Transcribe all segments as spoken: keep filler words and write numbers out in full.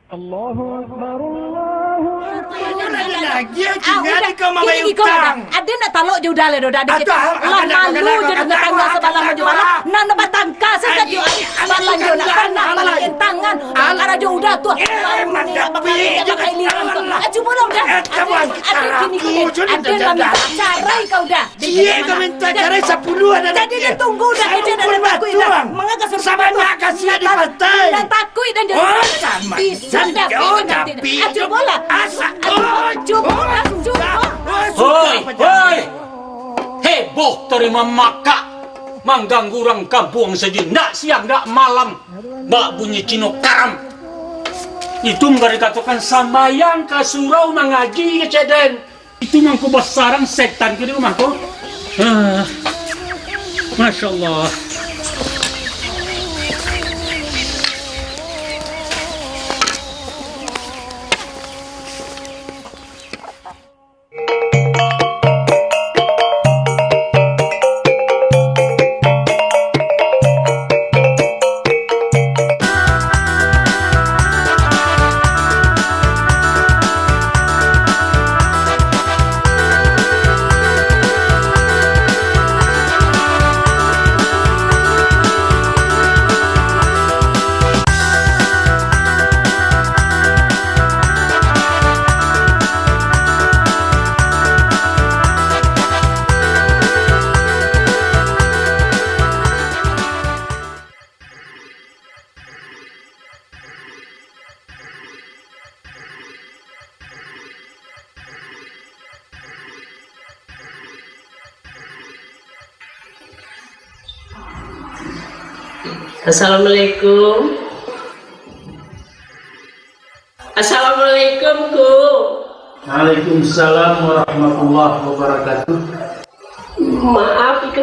Allahu Akbar, Allahu Akbar. Ayo, lagi, lagi, ah, tinggal udah, di kamar ini, bayar utang. Aden nak talok jo udah lah, udah, udah. Atau, ah, lah malu jo dengan tangga sabalah jo balah. Nak, nak batangka sajo, eh, sabalah jo, nak, nak, nak, tangan. Alah jo udah tu. Eh, mandi, nak pakai, nak pakai ni. Ah, cubo lah udah. Eh, cubo. Aden, Aden kini, Aden lah minta carai ka udah. Cie ka minta carai sapuluah anak. Jadi, Cie, ditunggu dah, Cie, dah takuik dah. Manga ka suruh sabanyak ka sia di patai. Dah takuik dah, jadi. Oh, sama. Bisa dah, tapi nanti dah. Ah, cubolah. Asa, oh, cubolah, cubo. Oh, sudah. Hoi, hoi. Heboh tarima makak. Mangganggu urang kampuang sajo. Ndak siang, ndak malam. Bak bunyi Cino karam. Itu mangko dikatokan sambayang ka surau, mangaji ka ceden. Itu mangko basarang setan ko di rumah ko. Ah, Masya Allah. Assalamualaikum. Assalamualaikum, Ku. Waalaikumsalam warahmatullahi wabarakatuh. Maaf, Ku.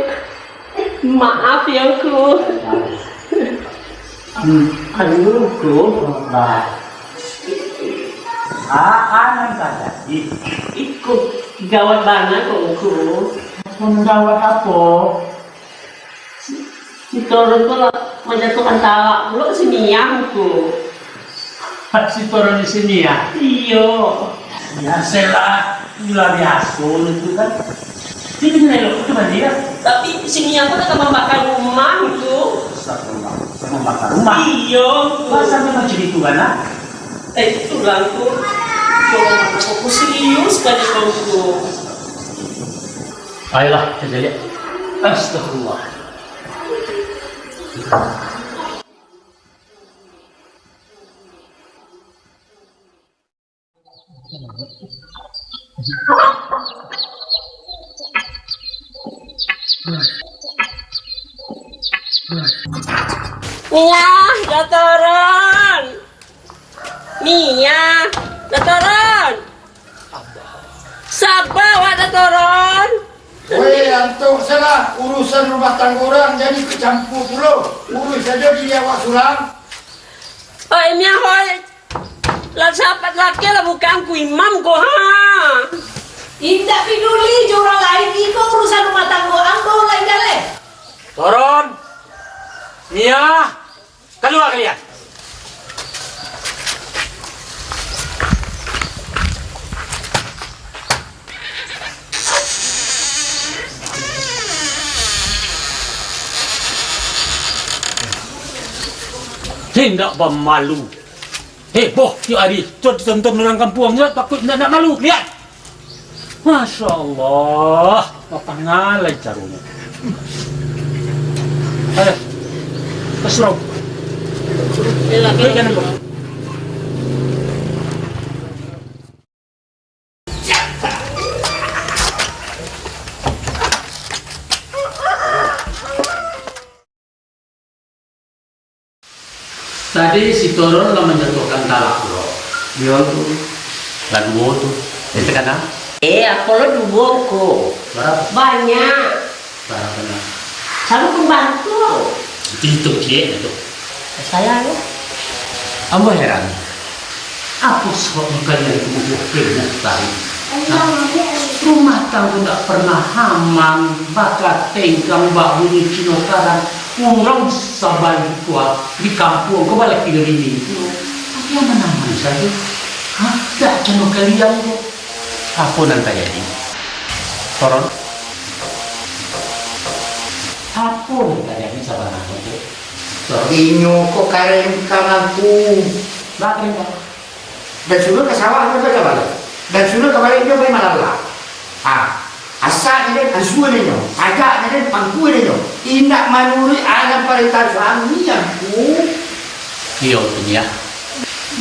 Maaf ya, Ku. Hmm, aduh, Ku. Bah. Ah, ah, nan tajadi. Iko gawat bana ko, Ku. Gawat apo? Si Toron tu lah manjatuhkan talak pulo si Mia tu. Si Toron ni si Mia? Iyo. Biasolah, lah biaso itu kan. Dia dengan elok tu mandi lah. Tapi si Mia tu dah mambakar rumah tu. Astagfirullah, mambakar rumah? Iyo. Masa memang macam itu kan, ah? Eh, itulah tu. Kalau aku serius banyak kau tu. Ayolah, kita lihat. Astagfirullah. Mia, dah turun. Mia, dah turun. Saba awak dah turun. Weh, antok salah. Urusan rumah tangga urang jadi tacampua pulo. Uruih sajo diri awak surang. Oi, Mia, hoi. Lah sapat laki lah bukan ku imam ko, ha. Indak peduli jo urang lain, iko urusan rumah tangga ambo lai jaleh. Turun. Mia. Kalua kalian! Indak bamalu. Heboh tiok ari. Cot ditonton urang kampuang, takuik indak, indak malu. Lihat! Masya Allah, bapangalai carunyo. Ayo, ka surau. Baik, kanan, Bang. Tadi si Toron lah manjatuahkan talak pulo. Iyo tu. Lah duo tu. Ente kana? Eh, apo lo duo ko? Bara? Banyak. Bara bana? Samo pambantu. Itu ciek tu. Salah lo. Ambo heran. Apo sababnyo kalian tu bubuh-bubuh tadi? Nah, rumah tanggo ndak pernah aman, bakatengkang babunyi Cino karam. Urang sabanyak di kampuang ko balaki bini tu. Tapi aman-aman Sajo. Hah? Dak cando kaliang ko. Apo nan tajadi? Toron. Apo nan tajadi sabananyo tu? Toron. Inyo ko karengkang aku. Baa karengkang? Dan suruah ka sawah, dan suruah ka balai, dan suruah ka balai, inyo pai malala. Ah. Asak nyo den, ansua nyo, ajak nyo den, pangkua nyo, indak manuruik alam parentah suami, Angku. Iyo, Tunia.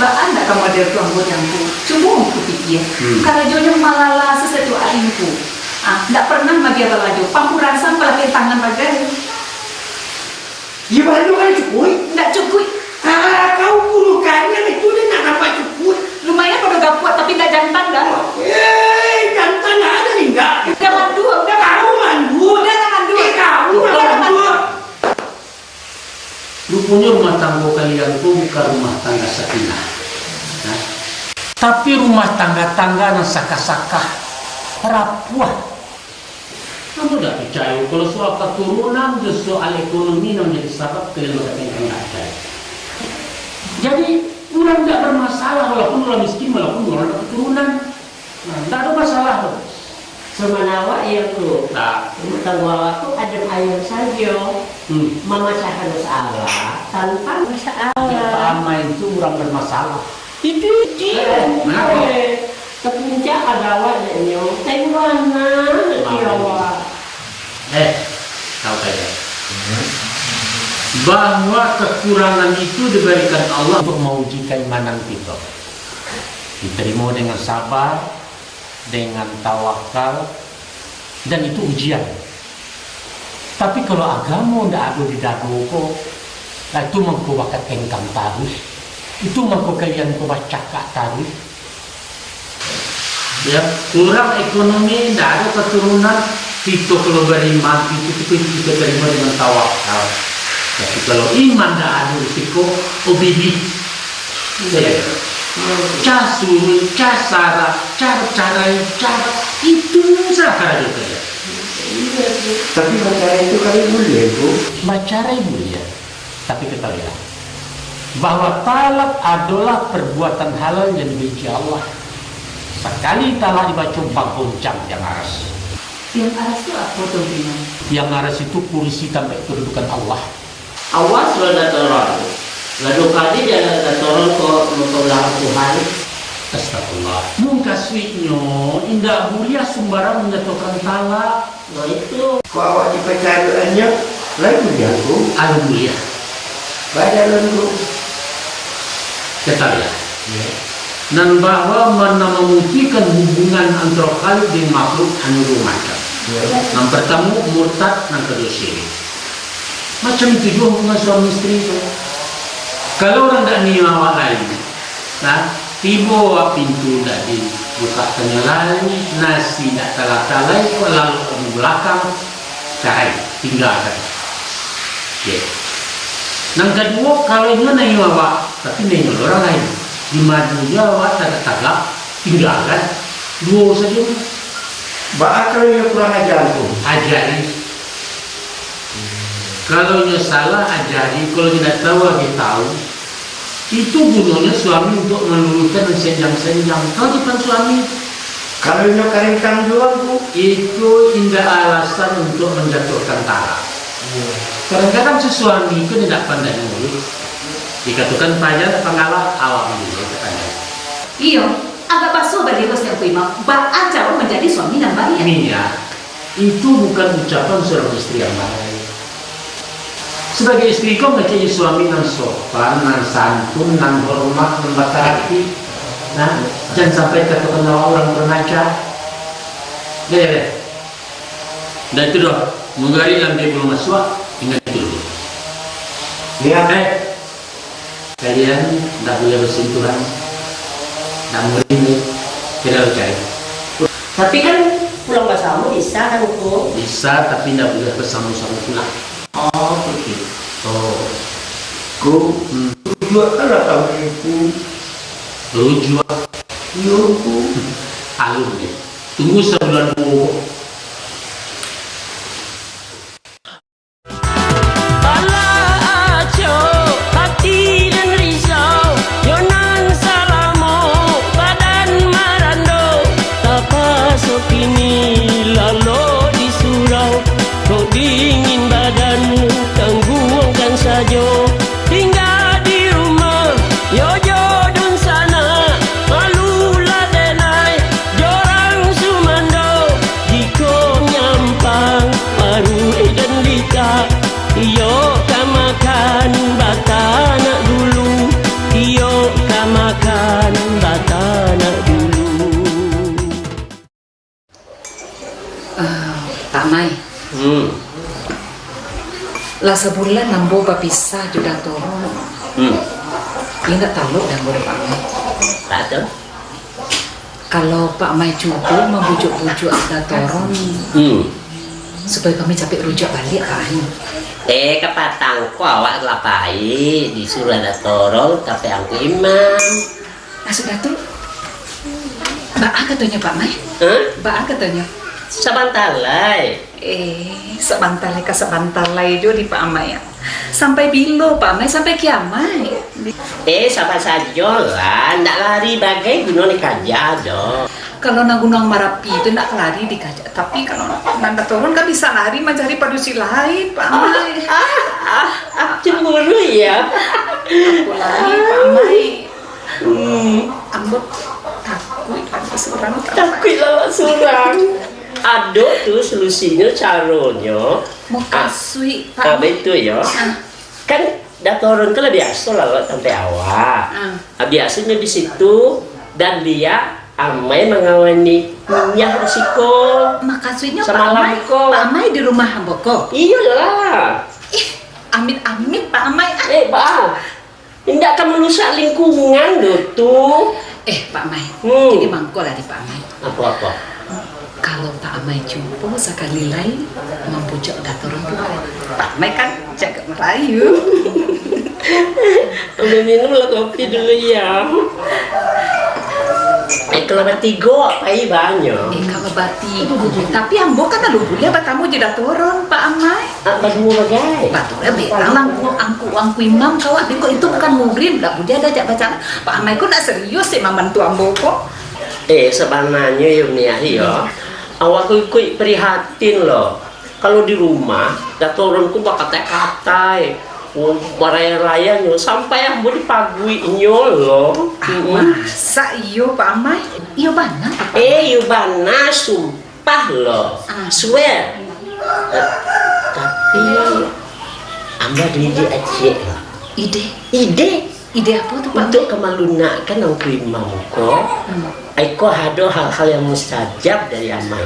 Baa ndak ka model tu ambo, Angku? Cubo Angku pikia. Hmm. Karajonyo malala sasatuak ari, Angku. Ah, ndak pernah magiah balajo, pampurasan palakian tangan bagai. Iyo, baru kan cukuik. Ndak cukuik. Ah, kau gurukan yang itu, dia nak nampak cukuik. Lumayan pado gapuak, tapi ndak jantan dah. Eh, jantan ada ni, ndak? Udah mandua, udah. Kau mandua. Udah lah mandua. Eh, kau udah lah mandua. Ruponyo rumah tanggo kalian tu bukan rumah tangga sakinah. Nah. Tapi rumah tangga-tangga nan sakah-sakah, rapuah. Ambo dak picayo kalau soal katurunan jo soal ekonomi nan manjadi sabab kalian bagatengkang, dak picayo. Jadi, urang dak bermasalah walaupun urang miskin, walaupun urang dak katurunan. Nah, dak ado masalah tu. Samanaro awak yang tu, nah, rumah tangga awak tu adem ayem sajo. Hmm. Mamacahkan masalah tanpa masalah. Yang paamai itu urang bermasalah. Itu, itu. Eh, mangko? Eh, tapuncak adawahnyo, tengok nah, ya Allah. Eh, tahu saja. Bahwa kekurangan itu diberikan Allah untuk mauji keimanan kita. Diterima dengan sabar, dengan tawakal, dan itu ujian. Tapi kalau agamo ndak ado di dado ko, lah itu mangko bagatengkang taruih, itu mangko kalian ko bacakak taruih. Ya, kurang ekonomi, ndak ado katurunan, kito kalau bariman, itu, itu kito tarimo dengan tawakal. Tapi kalau iman ndak ado di siko, obidi. Iyo. Cah suruik, cah sarak, cah carai, cah itu salah karajo kalian. Tapi bacarai itu kalian buliah, Bu? Bacarai buliah, tapi ketahuilah bahwa talak adolah perbuatan halal yang dibenci Allah. Sakali talak dibaco, bagoncang tiang aras. Tiang aras tu apo tu, Imam? Tiang aras itu kurisi tampek kedudukan Allah. Awas lo ndak toron. Lah duo kali di anak ndak toron ko mangko ulangan Tuhan. Astagfirullah. Mukasuiknyo, indak buliah sumbarang manjatuahkan talak. Nah, itu. Kok awak dipacaruakannyo, lai buliah, Angku? Alun buliah. Bajalan, Angku. Ketahuilah. Ya. Nan bahwa mana mamutuihkan hubungan antara Khalik dengan makhluk hanyo duo macam. Ya. Nan partamo murtad, nan kaduo syirik. Macam itu juo hubungan suami isteri tu. Kalau urang dak nio awak lai, nah, tibo awak pintu dak dibukakannyo lai, nasi dak talata lai, kok lalok di balakang, carai, tinggakan. Oke. Nan kaduo, kalau inyo nio awak, tapi nio urang lain, di madu juo awak tagak-tagak, tinggakan. Duo sajo. Baa kalau inyo kurang aja tu? Ajari. Kalau inyo salah, ajari. Kalau indak tahu, agiah tahu. Itu gunonyo suami untuak maluruskan nan senjang-senjang. Tahu tu kan suami? Kalau inyo karengkang juo, Bu? Itu indak alasan untuak manjatuahkan talak. Iya. Kadang-kadang si suami tu indak pandai ngurus. Dikatokan payah pangalah, awak mandiri pandai. Iyo, agak basuah baliau, Angku Imam. Baa caro manjadi suami nan baiak? Nia, itu bukan ucapan seorang istri yang baik. Sebagai istri, kau ngecek suami nan sopan, nan santun, nan hormat, nan batarati. Nah, jan sampai katokan awak urang kurang ajar. Deh, deh. Dah itu doh, mugari lambek balun masuak, ingat itu dulu. Iya. Eh, kalian ndak buliah basintuhan, ndak buliah, kalian cari. Tapi kan pulang basamo bisa kan, Ko? Bisa, tapi ndak buliah basamo-samo pulang. Oh, begitu. Oh. Ko, hmm. Rujuak lah kami, Ko. Rujuak. Iyo, Ko. Alun, deh. Tunggu sabulan duo. Alah acok hati den risau, yo nan salah Makan batanak dulu. Ah, Pak Mai. Hmm. Lah sabulan ambo bapisah jo Datoron. Hmm. Indak talok dek ambo, Pak Mai. Betul. Kalau Pak Mai cubo mambujuak-bujuak Datoron, hmm, supayo kami capek rujuak baliak, Pak Mai. Eh, kapatang ko awak lah pai disuruah Datoron ka Angku Imam. Maksud Datuak, baa katonyo, Pak Mai? Hah? Baa katonyo? Sabanta lai. Eh, sabanta lai ka sabanta lai jo di Pak Mai, ah. Sampai bilo, Pak Mai? Sampai kiamaik? Eh, saba sajolah, ndak lari bagai guno dikaja doh. Kalau nan Gunuang Marapi tu ndak lari dikaja, tapi kalau nan Datoron kan bisa lari mancari padusi lain, Pak Mai. Ah, ah, ah, cemburu ya. Apo lai, Pak Mai? Hmm. Ambo takuik lah surang. Takuik lah surang. Ado tu solusinyo, caronyo. Mukasuik, ah, Pak. Ah, betul yo. Ah. Kan Datoron tu lah biaso lah lewat sampai awak. Ah. Ah, biasonyo di situ dan dia amai mangawani Nyiah di siko. Mukasuiknyo Pak Amai, samalam ko. Pak Amai di rumah ambo ko? Iyolah. Ih, amit-amit Pak Amai, ah. Eh, bah. Indak ka marusak lingkungan doh tu. Eh, Pak Amai. Hmm. Jadi mangko lah di Pak Amai. Apo-apo? Kalau Pak Amai cubo sakali lai mambujuak Datoron tu, Pak Amai kan cagak marayu. Ambo minum lah kopi dulu, ya. Eh, kalau batigo, pai banyo. Eh, kalau batigo. Tapi ambo kan lalu buliah batamu jo Datoron, Pak Amai. Ah, baduo bagai. Batua, bilang lah, angku, angku, angku imam ka awak, beko itu bukan murid, ndak buliah diajak bacakak. Pak Amai ko ndak serius sih mambantu ambo ko. Eh, sabananyo yo, Miah, yo. Awak ko ikuik prihatin lo. Kalau di rumah, Datoron ko bakatai-katai. Oh, baraya-rayanyo, sampai ambo dipaguiknyo lo. Ah, mm-mm. Masa iyo, Pak Amai? Iyo bana, Pak Amai? Eh, iyo bana, sumpah. Pah lo, ah, swear. Eh, tapi, ambo ado ide acik lo. Ide? Ide? Ide apo tu, Pak? Untuak ka malunakkan Angku Imam ko, hmm, iko ado hal-hal yang mustajab dari Amai.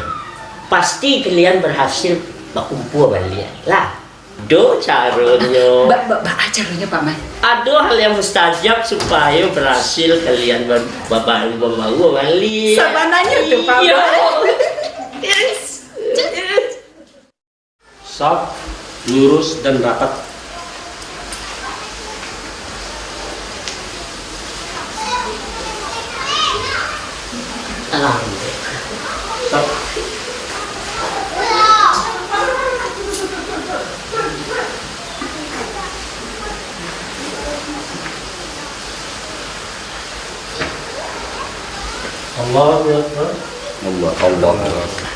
Pasti kalian berhasil bakumpua baliak lah. Ado caronyo. Ba-, ba-, baa caronyo, Pak Amai? Ado hal yang mustajab supayo barasil kalian ba-, babaru-babaru baliak. Sabananyo tu, Pak Amai. Iyo. Yes. Yes. Saf, lurus dan rapat. Alhamdulillah. Allahu Akbar. Allah, Allahu Akbar.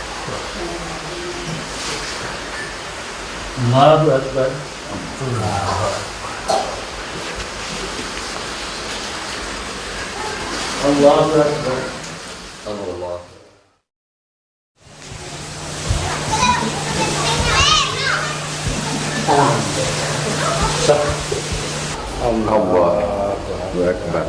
Allahu Akbar. Allahu Akbar. Allahu Akbar. Allahu Akbar.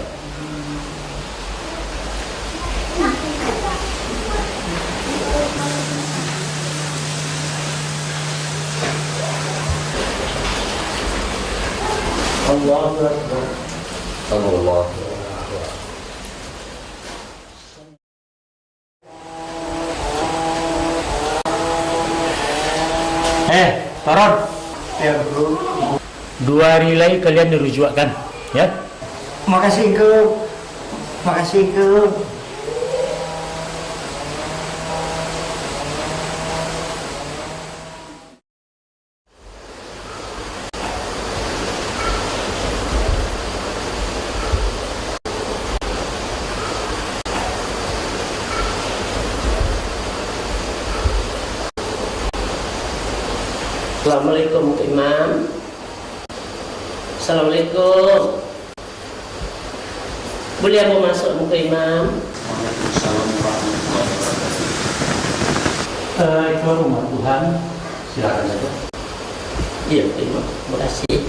Allahu Akbar. Allahu Akbar. Eh, Toron. Ya, Bro. Dua hari lai kalian dirujuakkan, ya. Makasih, Ngku. Makasih, Ngku. Assalamualaikum, Imam. Assalamualaikum. Buliah ambo masuak, Ngku Imam? Waalaikumsalam warahmatullahi wabarakatuh. Eh, itu rumah Tuhan. Silakan saja. Iya, Ngku Imam. Terima kasih.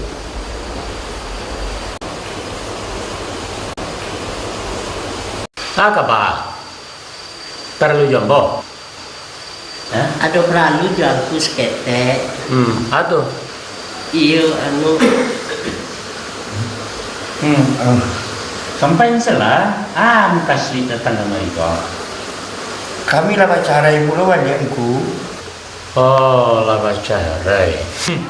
A kaba? Paralu jo ambo? Hah? Ado paralu jo angku saketek. Hmm, a tu? Iyo, anu. Hmm, ah. Sampai salah, ah, mukasuik datang ka mari ko. Kami lah bacarai pulo baliak, Angku. Oh, lah bacarai. Hmm.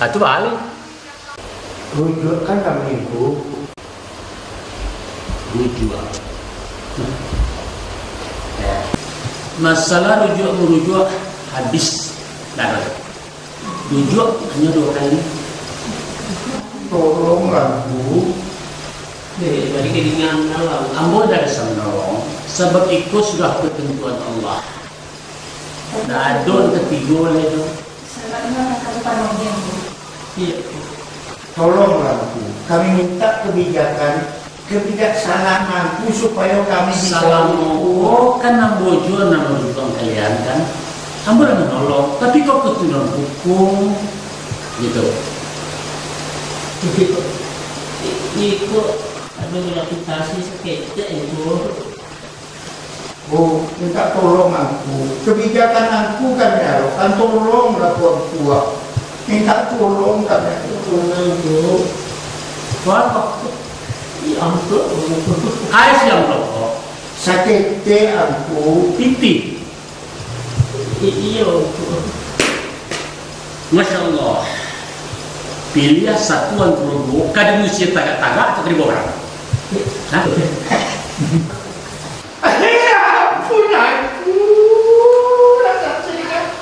A tu baliak. Rujuakkan kami, Angku. Rujuak. Masalah rujuak-marujuak, habis darah. Rujuak hanyo duo kali. Tolonglah, Angku. Eh, bari karinganan lah. Ambo indak bisa manolong, sabab iko sudah katantuan Allah. Ndak ado nan katigo lai tu. Salatnyo akan tapanuahi, Angku. Iyo. Tolonglah, Angku. Kami minta kabijakan, kabijaksanaan Angku supayo kami bisa. Salamo ko kan ambo juo nan marujukan kalian, kan? Ambo lah manolong, tapi kok ka turun hukum, gitu. Iko, iko ado reputasi saketek, Angku. Oh, minta tolong Angku. Kabijakan Angku kami harapkan, tolonglah Tuanku, ah. Minta tolong kami, Angku. Tolong, Angku. Tuan, Pak. Iyo, Angku. Ai, siang rokok. Saketek, Angku. Pitih. I-, iyo, Angku. Masya Allah. Piliah satu antaro duo, ka diusia tagak-tagak atau ka dibawa barang? Hah? Ampun, Angku, rasa teringat.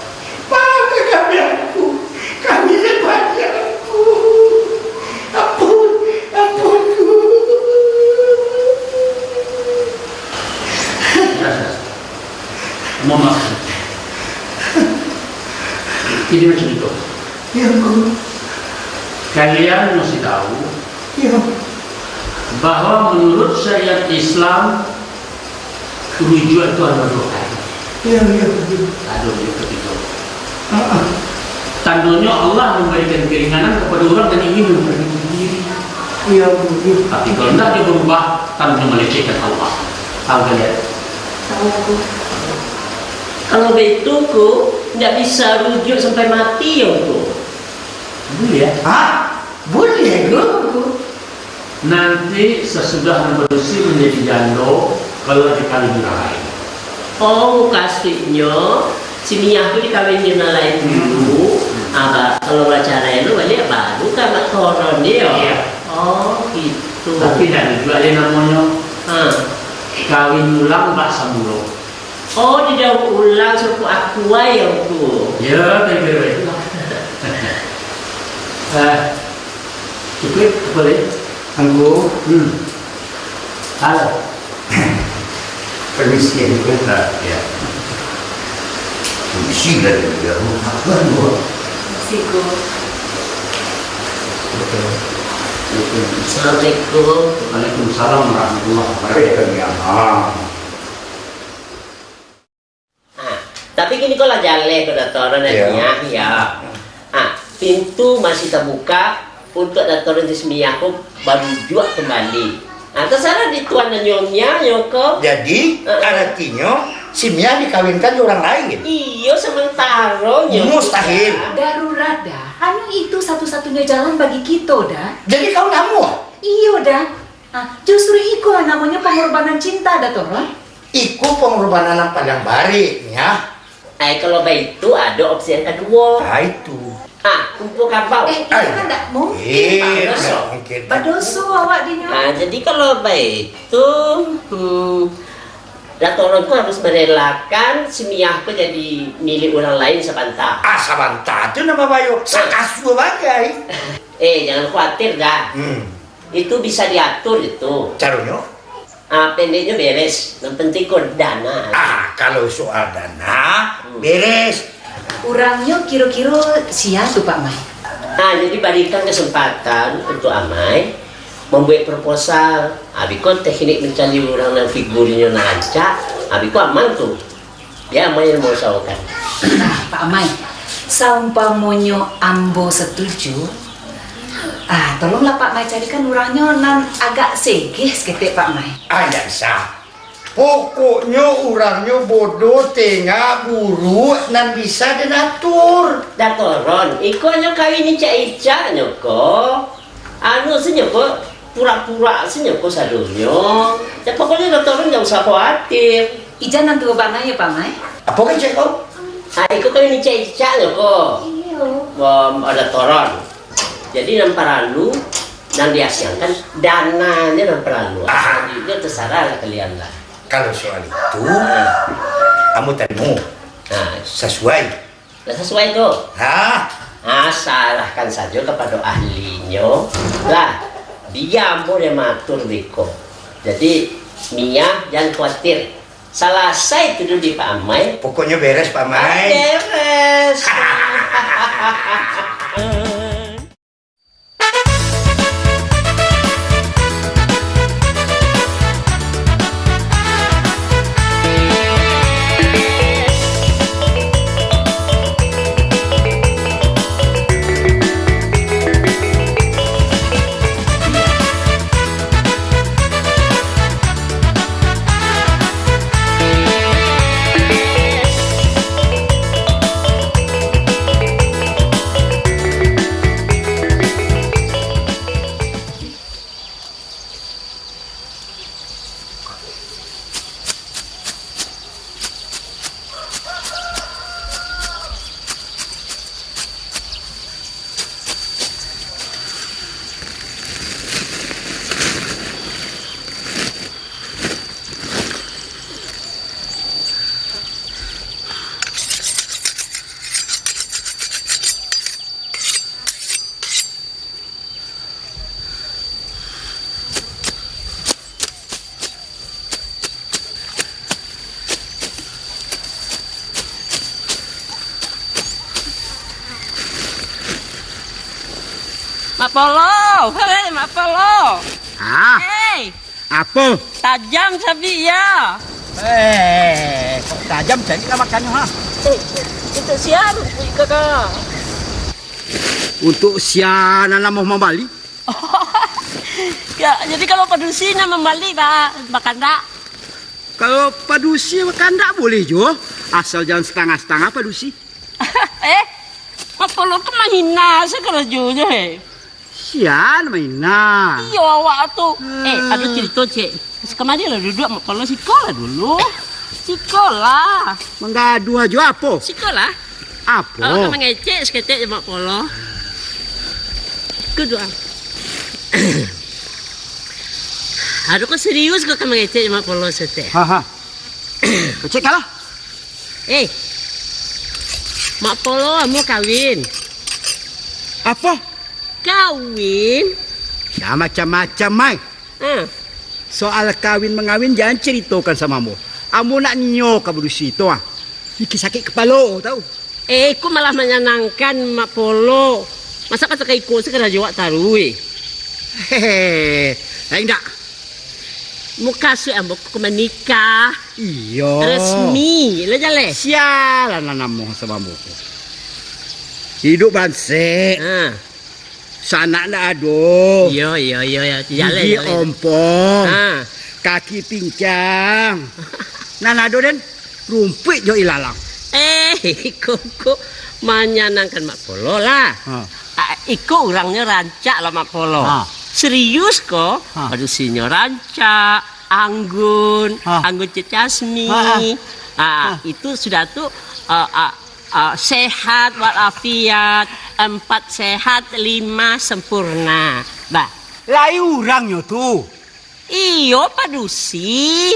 Maafkan kami, Angku. Kami yang banyak, Angku. Ampun, ampun, Angku. Sudah, sudah, sudah. Mohon maaf. Jadi macam itu. Ya, Angku. Kalian mesti tahu, ya, bahwa menurut syariat Islam, rujuak itu ado duo kali. Iyo, iyo, iyo. Ado rujuak katigo. Ah, ah. Tandonyo Allah mambarikan karinganan kapado urang nan ingin mamparbaiki diri. Iyo, iyo. Tapi kalau ndak dia barubah, tandonyo malecehkan Allah. Tahu kalian? Tahu, Angku. Kalau baitu, Angku, ndak bisa rujuak sampai mati, yo, Angku. Buliah. Hah? Buliah, Angku? Nanti sasudah nan badusi manjadi jando, barulah dikawin urang lain. Oh, mukasuiknyo, si Miah tu dikawin jo nan lain dulu, hmm, ah, ba-, kalau bacarai lo baliak, baru ka batoron, yo? Iyo. Oh, gitu. Tapi ndak rujuak lai namonyo. Ha. Kawin ulang bak samulo. Oh, didaur ulang sarupo akuai, yo, Angku? Yo, kira-kira baitu lah. Eh, cukuik, apo lai? Angku. Hmm. Halo. Permisi, Angku. Ah, yo. Permisi lah dia. Permisi, Angku. Assalamualaikum. Waalaikumsalam warahmatullahi wabarakatuh. Ah, tapi kini ko lah jaleh ko, Dato, ado. Iyo. Niat, yo. Ah, pintu masih tabuka untuak Dato jo si Miah ko barujuak kambali. Ah, tasarah di Tuan dan Nyonya, yo ko. Jadi, ah, ah, aratinyo si Miah dikawinkan jo urang lain? Iyo, samantaro nyo. Mustahil. Darurat, Da. Hanyo itu satu-satunyo jalan bagi kito, Da. Jadi, kau namuah? Iyo, Da. Ah, justru iko lah namonyo pangorbanan cinta, Dato. Iko pangorbanan nan paliang barek, Miah. Ai, kalau baitu, ado opsi yang kaduo. Ah, itu. Ah, kumpua kabau. Eh, itu kan ndak mungkin, eh, Pak. Badoso. Ndak mungkin. Badoso awak dinyo. Ah, jadi kalau baitu, hmm, Dato ko harus marelakan si Miah ko jadi milik urang lain sabanta. Ah, sabanta tu nan babayo. Ah. Sakasua bagai. Eh, jangan khawatir, Da. Hmm. Itu bisa diatur itu. Caronyo? Ah, pendeknyo beres. Nan penting ko dana. Ah, kalau soal dana, hmm, beres. Urangnyo kiro-kiro sia tu, Pak Mai? Ah, jadi barikan kesempatan untuk Amai membuat proposal. Habis ko teknik mencari urang nan figurnyo nan rancak. Habis ko aman tu. Yo, Amai nan mausahokan. Nah, Pak Amai, saumpamonyo ambo satuju, Ah, tolonglah Pak Mai carikan urangnyo nan agak segeh saketek, Pak Mai. Ah, indak bisa. Pokoknyo urangnyo bodoh, tengah, buruak, nan bisa den atur. Datoron, iko nyo kawin icak-icaknyo ko. Anu sajo ko, pura-pura sajo ko sadonyo. Ya, pokoknyo Datoron jan usah kuatir. Ija nan tuo bana yo, Pak Mai. Apo kecek ko? Ah, iko kawin icak-icaknyo ko. Iyo. Wah, Datoron. Jadi, nan paralu, nan diasiangkan, dananyo nan paralu. Ah. Jadi, itu tasarahlah kalian lah. Kalau soal itu, ambo tarimo. Ah. Sasuai. Lah sasuai tu. Ah. Ah, sarahkan sajo kapado ahlinyo. Lah, bia ambo nan maatur beko. Jadi, Mia, jan kuatir. Salasai tu dulu di Pak Amai. Pokoknyo beres, Pak Amai. Beres. Mak Polo, hei, Mak Polo. Ah. Hei. Apo? Tajam sabik, ya. Eh, kok tajam sabik lah makannyo, ha? Eh, untuak sia rumpuik ko, Kak? Untuak sia nan namuah mambali? Ya, jadi kalau padusi nan mambali, ba-, bakandak? Kalau padusi bakandak, boleh juo. Asal jan satangah-satangah padusi. Eh, Mak Polo ko mahina se karajonyo, eh. Sia nan mahina. Iyo, awak tu. Eh, ado carito, Cek. Kamari lah duduak, Mak Polo, siko lah dulu. Siko lah. Manggaduah jo apo? Siko lah. Apo? Awak ka mangecek saketek jo Mak Polo. Duduak. Ado ko serius ko ka mangecek jo Mak Polo saketek. Ha, ha. Kecek lah. Eh, Mak Polo, ambo kawin. Apo? Kawin. Jan macam-macam, Mai. Ah. Soal kawin mangawin jan caritokan samo ambo. Ambo nak nio ka padusi tu, ah. Bikin sakik kapalo, tau. Eh, iko malah manyanangkan, Mak Polo. Masa kata ka iko se karajo awak taruih. Hehe, lain dak? Mukasuik ambo ko manikah. Iyo. Resmi, lah jaleh. Sia lah nan namuah samo ambo ko. Iduik bansek. Ha. Sanak ndak ado. Iyo, iyo, iyo, iyo. Jaleh, gigi jaleh. Ompong. Ha. Kaki pincang. Nan ado den, rumpuik jo ilalang. Eh, iko ko manyanangkan Mak Polo lah. Ha. Ah, iko urangnyo rancak lah, Mak Polo. Ha. Serius ko, ha, padusinyo rancak, anggun, ha, anggun cecasmi. Ha, ha. Ah, ha, itu sudah tu, ah, ah, ah, sehat walafiat, empat sehat, lima sempurna. Bah. Lai urangnyo tu. Iyo, padusi.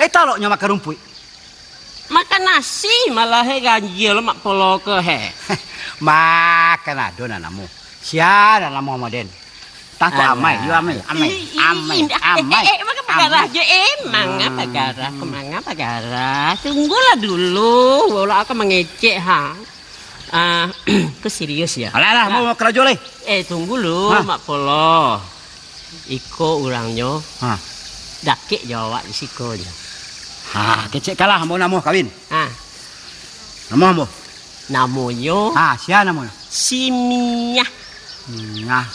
Lai taloknyo makan rumpuik. Makan nasi malah, eh, ganjil Mak Polo ko, he. Makan ado nan namuah. Sia nan namuah mah den. Tah tu. Alah. Amai, yo amai, amai, ih, ih, amai, ih, eh, amai. Eh, eh, makan pagarah jo, eh, manga pagarah, ko manga pagarah. Tunggulah dulu, awak ka mangecek, ha. Ah, ko serius, ya? Alah, alah, ambo karajo lai. Eh, tunggu lu, ha, Mak Polo. Iko urangnyo, ha, dakek jo awak di siko nyo. Ha, kecek lah, ambo namuah kawin. Ha. Namuah ambo? Namonyo? Ha, sia namonyo? Si Miah. Miah.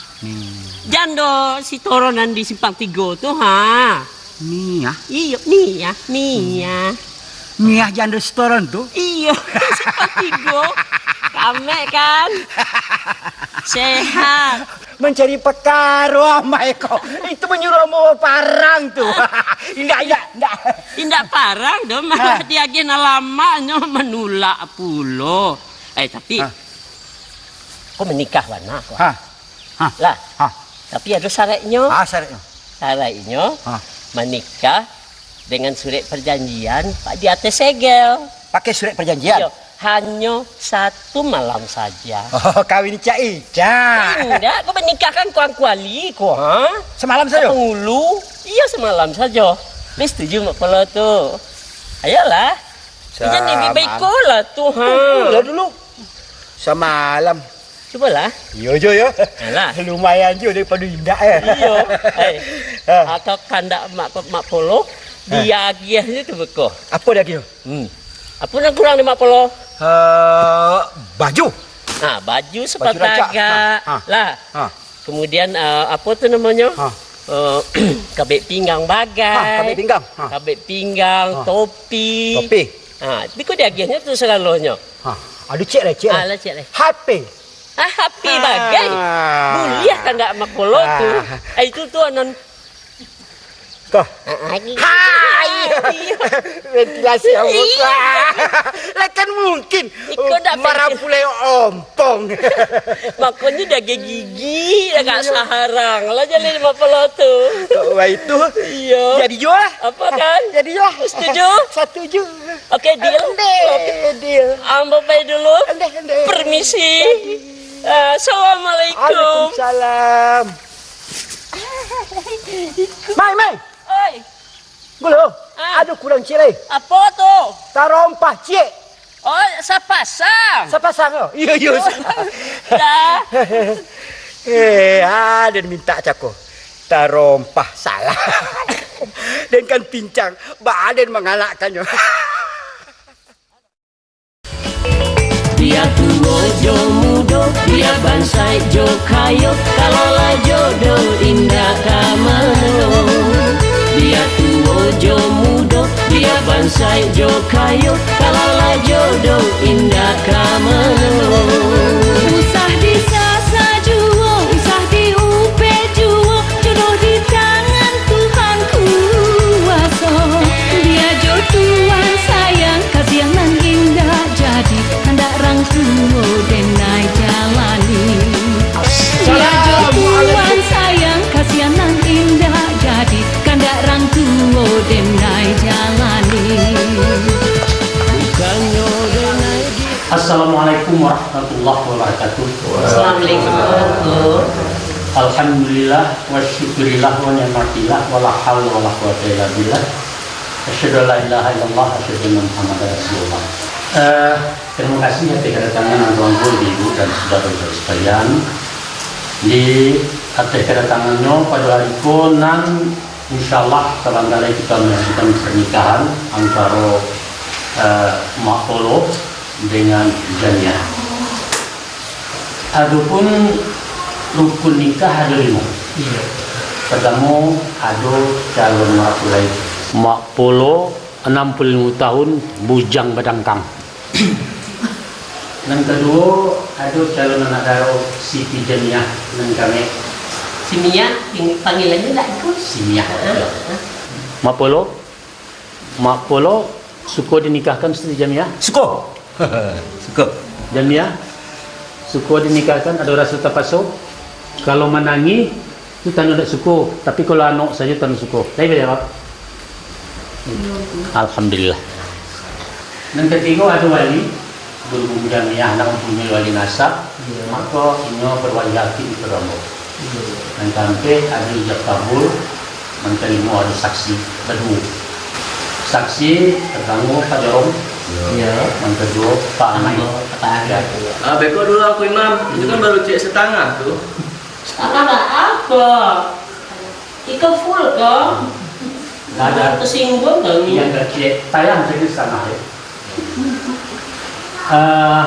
Jando Sitoron nan di Simpang Tigo tu, ha. Miah? Iyo, Miah, Miah. Miah jando Sitoron tu? Iyo, Simpang Tigo. Kamek kan? Sehat. Mancari pakaro amai ko. Itu manyuruah ambo parang tu. Indak, indak, indak. Indak parang doh, malah diagiah nan lamaknyo manulak pulo. Eh, tapi, ko manikah bana ko. Ha. Ha. Lah. Ha. Tapi ado syaratnyo. Ha, syaratnyo. Syaratnyo, manikah dengan surek parjanjian di ateh segel. Pakai surek parjanjian? Iyo, hanyo satu malam saja. Oh, kawin icak-icak. Indak, ko manikah kan kuang kuali ko, ha? Samalam sajo? Pangulu. Iyo, samalam sajo. Ni setuju Mak Polo tu. Ayolah. Jan ni baiko lah tu, ha. Tunggulah dulu. Samalam. Cubolah. Iyo jo, yo. Alah. Lumayan jo daripado indak, eh. Iyo. Eh. Ha. Atau kandak Mak, Mak Polo, diagiahnyo tu beko. Apo diagiah? Hmm. Apo nan kurang di Mak Polo? Eh, baju. Ha, baju, baju rancak. Sapatu agak. Ha, ha. Lah. Ha. Kemudian, eh, apo tu namonyo? Ha. Eh, kabek pinggang bagai. Ha, kabek pinggang. Ha. Kabek pinggang, topi. Topi. Ha, beko diagiahnyo tu sagalonyo. Ha, aduh, cek lai, cek lai. Alah, cek lai. H P. Ah, H P bagai. Buliah kandak Mak Polo tu. Ah. Ah, itu tu anon. Ko. Ah, ah, gitu. Hai. Ventilasi ambo tu. Lah kan mungkin. Iko ndak marapulai ompong. Makonyo diagiah gigi, agak saharang lah jaleh Mak Polo tu. Kok baitu? Iyo. Jadi juo lah. Apo kan? Jadi juo lah. Setuju? Satuju. Oke, deal? Ondeh, deal. Ambo pai dulu. Ondeh, ondeh. Permisi. Jadi. Assalamualaikum. Waalaikumsalam. Mai, mai. Oi. Gulo, ah, ado kurang ciek lai. Apo tu? Tarompah ciek. Oh, sapasang. Sapasang, oh. Iyo, iyo, oh, sapasang. Dah. Eh, ah, den mintak cako. Tarompah salah. Den kan pincang, baa den mangalakkannyo. Bia tuo jo mudo, bia bansaik jo kayo, kalau lah jodoh indak ka mano. Bia tuo jo mudo, bia bansaik jo kayo, kalau lah jodoh indak ka mano. Usah disasak juo, usah diupek juo, jodoh di tangan Tuhan kuaso. Bia jo Tuhan sayang, kasiah nan indak jadi, kandak rang tuo den nai jalani. Bia jo Tuhan sayang, kasiah nan indak jadi, kandak rang tuo den nai jalani. Bukannyo den nai di- Assalamualaikum warahmatullahi wabarakatuh. Assalamualaikum warahmatullahi. Alhamdulillah, wa syukurillah, wa ni'matillah, wa la haula wa la quwata illa billah. Asyhadu an la ilaha illallah, asyhadu anna Muhammadar Rasulullah. Eh, terima kasih atas kedatangan angku-angku, ibu-ibu, dan saudara-saudara sekalian. Di ateh kedatangannyo pado ari ko nan, insyaallah, sabanta lai kito manyaksikan pernikahan antaro, eh, Mak Polo dengan Janiah. Adopun rukun nikah ado limo. Iyo. Partamo, ado calon marapulai. Mak Polo, anam puluah limo tahun, bujang badangkang. Nan kaduo, ado calon anak daro Siti Janiah nan kamek. Si Miah, pang-, panggilannyo ndak itu? Si Miah. Heeh. Mak Polo, Mak Polo suko dinikahkan Siti Janiah? Suko. Suko. Janiah, suko dinikahkan, ado raso tapaso? Kalau manangih, tu tando ndak suko, tapi kalau anok sajo tando suko. Lai bajawab? Alhamdulillah. Nan katigo, ado wali, berhubung Janiah ndak mampunyoi wali nasab, iyo, mako inyo berwali akik di Pedombo. Iyo. Nan kaampek, ado ijab kabul, nan kalimo, ado saksi, baduo. Saksi partamo Pak Jorong, iyo, nan kaduo Pak Amai. Ambo, Pak Amai. Yo. Ah, beko dulu aku, Imam. Itu kan baru cek setengah tu. Setengah ndak apo? Iko full ko? Ndak ada. Tersinggung kami. Yang kecil, tayang saja setengah, ya. Eh,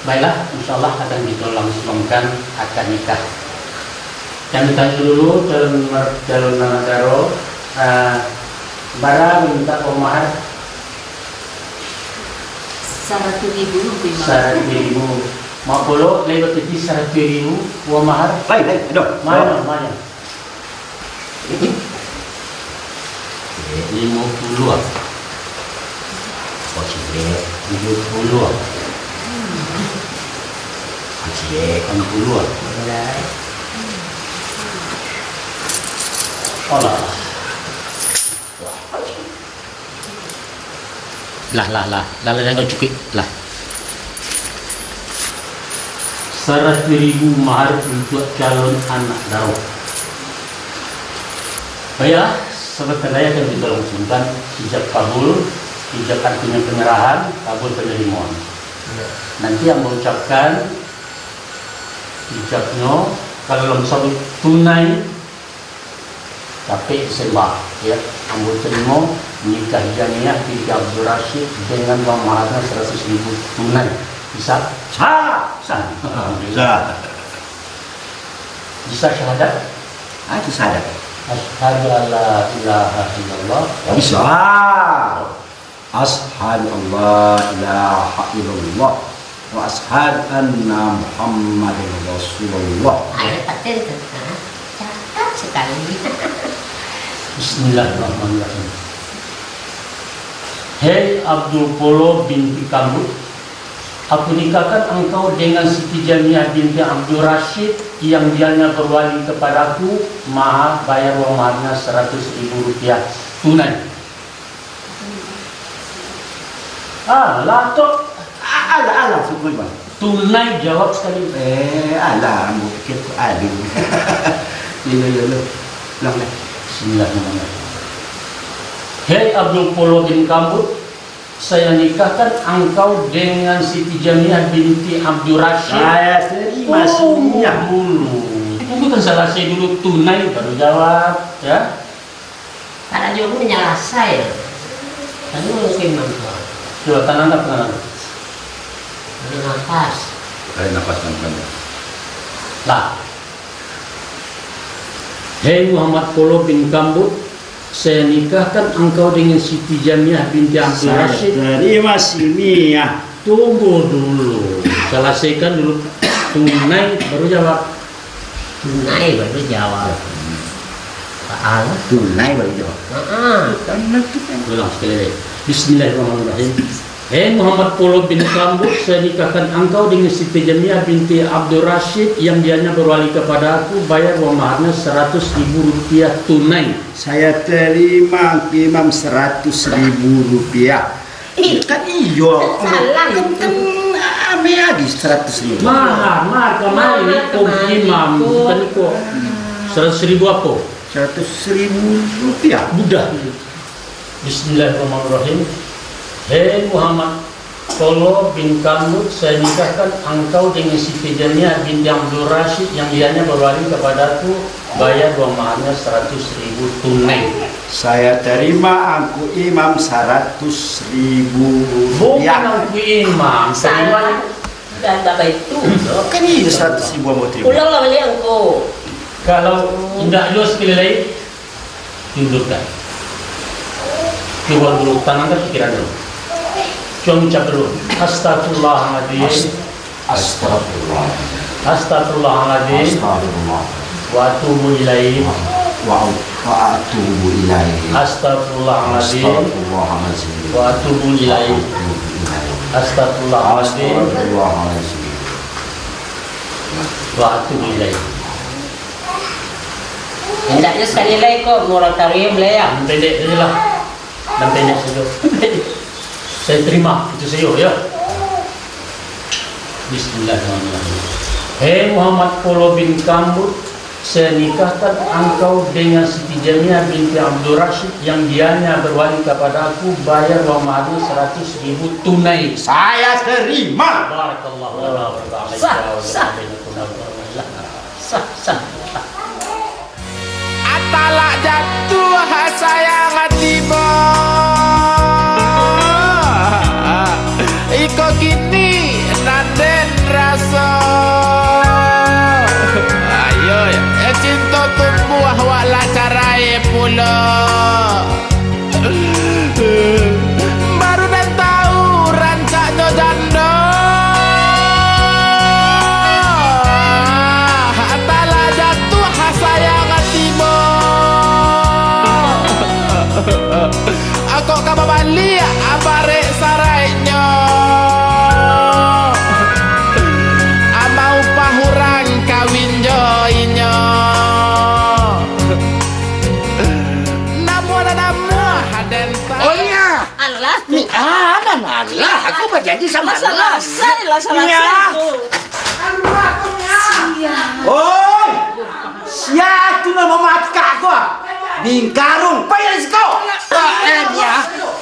Baiklah, insyaallah akan kita langsuangkan akad nikah. Kami tanya dulu calon mer-, calon anak daro, ah, bara minta uang mahar? Saratuih ribu, Imam. Saratuih ribu. Mak Polo, lai bapiti saratuih ribu uang mahar? Lai, lai, ado. Mano, mano? Limo puluah. Kok ciek, tujuah puluah. Kok ciek, anam puluah. Alah. Lah, lah, lah. Lah, lah, jangan cukuik. Lah. Saratuih ribu mahar untuak calon anak daro. Baiklah, sabanta lai akan kita langsuangkan ijab kabul, ijab artinyo panyarahan, kabul panarimoan. Nanti ambo ucapkan ijabnyo, kalau lah sabuik tunai, capek sembah, ya. Ambo tarimo nikah janiah binti Abdul Rashid dengan uang maharnyo saratuih ribu tunai. Bisa? Sah! Sah. Bisa. Bisa syahadat? Ah, itu syahadat. Asyhadu an la ilaha illallah. Bisa. Asyhadu an la ilaha illallah wa asyhadu anna Muhammadan Rasulullah. Ada paten tu. Ha? Cakap sekali. Bismillahirrahmanirrahim. Hei Abdul Polo binti Kambut, aku nikahkan engkau dengan Siti Jamiah binti Abdul Rashid yang dianya berwali kepadaku, mahar bayar uang maharnya seratus ribu rupiah tunai. Alah, tok. A-, alah, alah, sungguah, Bang. Tunai, jawab sekali. Eh, alah, ambo pikir tu alu. Yo, yo, yo, yo. Ulang, ulang. Bismillahirrahmanirrahim. Hei Abdul Polo bin Kambut, saya nikahkan engkau dengan Siti Jamiah binti Abdul Rashid. Saya terima. Tunggu siniah dulu. Tunggu kan salasai dulu, tunai baru jawab, ya. Kada juo manyalasai. Tadi urang Imam tu. Cubo tanangkan, tanangkan. Tarik nafas. Tarik nafas yang panjang. Lah. Hei Muhammad Polo bin Kambut, saya nikahkan engkau dengan Siti Jamiah binti Abdul Rashid. Saya terima siniah. Tunggu dulu. Salasaikan dulu. Tunai, baru jawab. Tunai baru jawab. Alah. Tunai baru jawab. Heeh. Ulang sekali lagi. Bismillahirrahmanirrahim. Hei Muhammad Polo bin Kambut, saya nikahkan engkau dengan Siti Jamiah binti Abdul Rashid yang dianya berwali kepada aku, bayar uang maharnya seratus ribu rupiah tunai. Saya terima, Imam, seratus ribu rupiah. Ih, kan iyo. Salah kan, itu. Kan ame adi seratus ribu. Mahar, mahar kamari. Mahar ko kamari, Imam. Ko. Bukan ko. Seratus ribu apo? Seratus ribu rupiah. Budak. Bismillahirrahmanirrahim. Hei Muhammad Polo bin Kambut, saya nikahkan engkau dengan Siti Jamiah binti Abdul Rashid yang dianya berwali kepadaku, bayar uang maharnya seratus ribu tunai. Saya terima, Angku Imam, seratus ribu rupiah. Bukan Angku Imam, terima. Salah. Dah, dah baik tu. Kan iyo seratus ribu ambo terima. Ulanglah baliak angko. Kalau indak juo sakali lai, diundurkan. Cubo dulu, tanangkan pikiran dulu. Cubo ucap dulu. Astagfirullahaladzim. Ast-, Astagfirullah. Astagfirullahaladzim. Astagfirullah. Wa atubu ilaih. Wa, wa, wa atubu ilaih. Astagfirullahaladzim. Astagfirullahaladzim. Wa atubu ilaih. Wa atubu ilaih. Astagfirullahaladzim. Astagfirullahaladzim. Wa atubu ilaih. Hendaknyo sakali lai ko, moratorium lai, ya. Pendek sajolah. Dan pendek sajo. Saya terima, itu sajo, ya. Bismillahirrahmanirrahim. Hei Muhammad Polo bin Kambut, saya nikahkan engkau dengan Siti Jamiah binti Abdul Rashid yang dianya berwali kepada aku, bayar uang maharnya seratus ribu tunai. Saya terima. Barakallahu lana wa lakum. Sah, sah. Sah, sah. Atalak jatuah sayang tibo. Iko kini nan den Baru den tahu rancaknyo jando. Talah jatuah sayang atimu. Kok ka babaliak barek saraiknyo. Amau pahuran kawin jo inyo. Namuah nan namuah den ta- Oh, Nia. Alah. Ni, ah, nan alah. Aku bajanji sama Masalah Allah. Saya lah salah Nia. Saya tu. Sia. Oi, sia tu nan mamakak ko. Bingkarung, pai dari siko. Eh, Nia.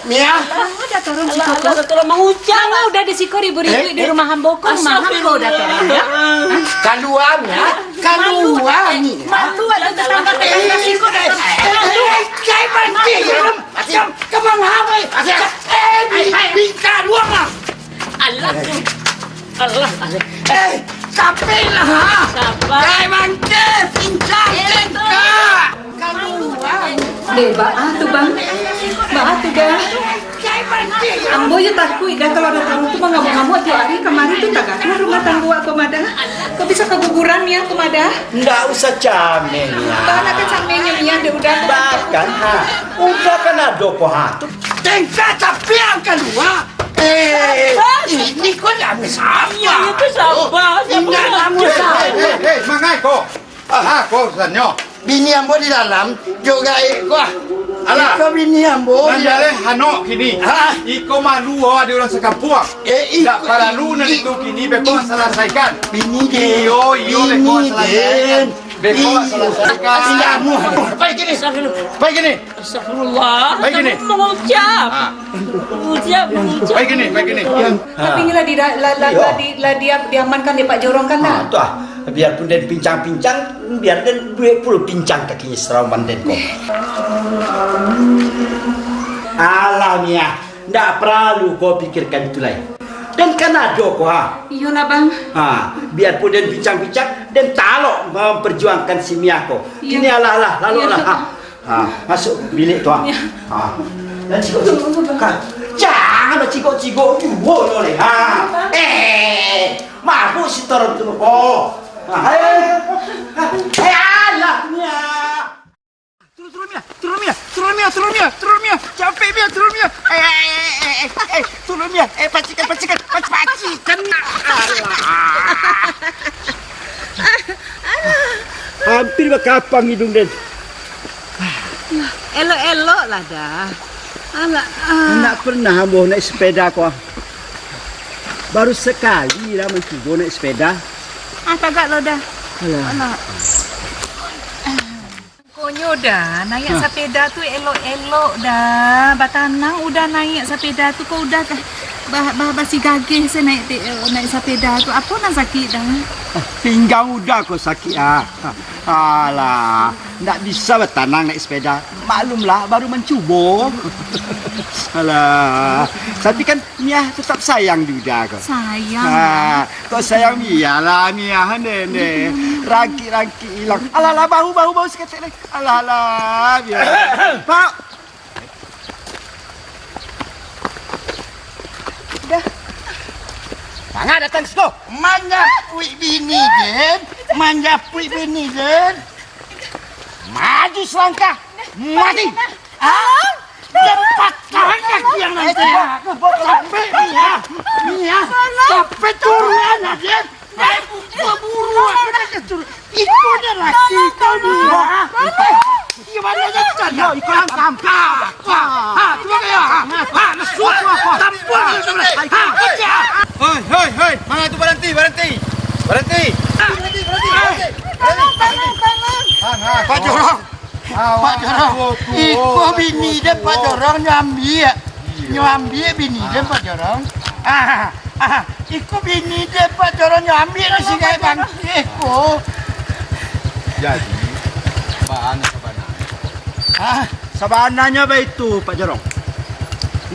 Nia. Alah, dah turun siko ko. Alah, dah turun, mangucap. Manga udah di siko ribut-ribut di rumah ambo ko, rumah ambo dah turun, ya? Kalua, Nia. Kalua, Nia. Malu ado tetangga-tetangga siko dah. Eh, cai mati, Rom. Macam, kamang habai. Eh, bi-, bingkarung lah. Alah. Alah, alah. Eh, capek lah, ha? Sabar. Kai mangke, pincang, Eh, cengkak. Kalua. Deh, baa tu, Bang? Baa tu, dah? Ambo yo takuik dah, kalau dah tahu tu mangamuk-ngamuk tiap hari, kamari tu tagak tu rumah tangga ko mah dah. Ko bisa kaguguran nian ko mah dah. Ndak usah cameh, Nia. Baa nak kacameh nyo nian, deh, udah. Bahkan, ha, udah kan ado ko, ha, tu. Tengka tapi angka dua. Eh, Sabar. Ini ko lamo sabar. Iya, itu sabar. Sabar. Indak lamo sabar. Eh, eh, eh, mangai ko. Aha, ko urusanyo. Bini ambo di dalam, jo gaek ko ah. Alah. Iko bini ambo di dalam. Manjaleh hanok kini. Ha? Iko malu, oh, ado urang sakampuang. Eh, iko. Ndak paralu nan itu kini, beko salasaikan. Bini den. Iyo, iyo, beko salasaikan. Bini den. Beko salasaikan. Indak lamo. Pai kini. Pai kini. Astagfirullah. Baik gini. Astagfirullah, Ucap. Ah. Ucap, Ucap. Baik gini, baik gini. Tapi inilah di, la, la, la, di, la, dia, diamankan dek Pak Jorong kan, nah? Ah, tu ah. Biarpun den pincang-pincang, biar den duo puluah pincang kakinyo sarawan den ko. Alah, Nia. Ndak paralu ko pikirkan itu lai. Den kan ado ko, ha? Iyolah, Bang. Ha, biarpun den pincang-pincang, den talok mamparjuangkan si Mia ko. Iyo. Kini alah, alah, laloklah, ha. Ha, masuak bilik tu, ha. Ya. Ha. Jan cigok-cigok. Ka, jan bacigok-cigok juo nyo lai, ha. Eh, mabuk si Toron tu, oh. Ha, eh, eh, eh, alah, Mia. Turun, turun, Mia. Turun, Mia. Turun, Mia. Turun, Mia. Turun, Mia. Capek, Mia. Turun, Mia. Eh, eh, eh, eh, eh, eh. Turun, Mia. Eh, pacikan, pacikan. Paci-, pacikan. Alah. Hampir bakapang hidung den. Elok-elok lah dah. Alah, ah. Ndak pernah ambo naik sepeda ko. Baru sakali lah mancubo naik sepeda. Ah, tagak lo dah. Alah. Alah. Konyo dah, naiak sapeda tu elok-elok dah. Batanang udah naiak sapeda tu, ko udah ka-, ba-, ba-, basigageh se naiak te-, naiak sapeda tu. Apo nan sakik dah? Ah, pinggang udah ko sakik, ah. Alah, ndak bisa batanang naiak sepeda. Maklumlah, baru mancubo. Alah, tapi kan Mia tetap sayang di Uda ko. Sayang. Ah, kok sayang bialah Mia, nene. Rangkik-rangkik ilang. Alah, alah, bahu, bahu, bahu saketek lai. Alah, alah, bialah. Pak. Dah. Manga datang siko. Manjapuik bini den. Manjapuik bini den. Maju salangkah. Mati. Ah? Lepaskan kaki yang nanti. Sampai Mia. Mia. Sampai turunan aja. Naik buru-buru apa nak turun? Iko dia laki kau ni. Iya, mana dia kan? Yo, iko yang sampah. Ha, ha, cuba kaya. Ha, ha, lesu. Tampuk dia sebelah. Ha, pecah. Hei, hei, hei, mana tu berhenti, berhenti. Berhenti. Berhenti, berhenti, berhenti. Berhenti. Tolong, tolong, tolong. Ha, ha. Pak Jorong. Pak Jorong, iko bini den Pak Jorong nyo ambiak. Nyo ambiak bini den Pak Jorong. Ah, ah, iko bini den Pak Jorong nyo ambiak di sigai bangkeh ko. Jadi, baa nan sabananyo? Ah, sabananyo baitu, Pak Jorong.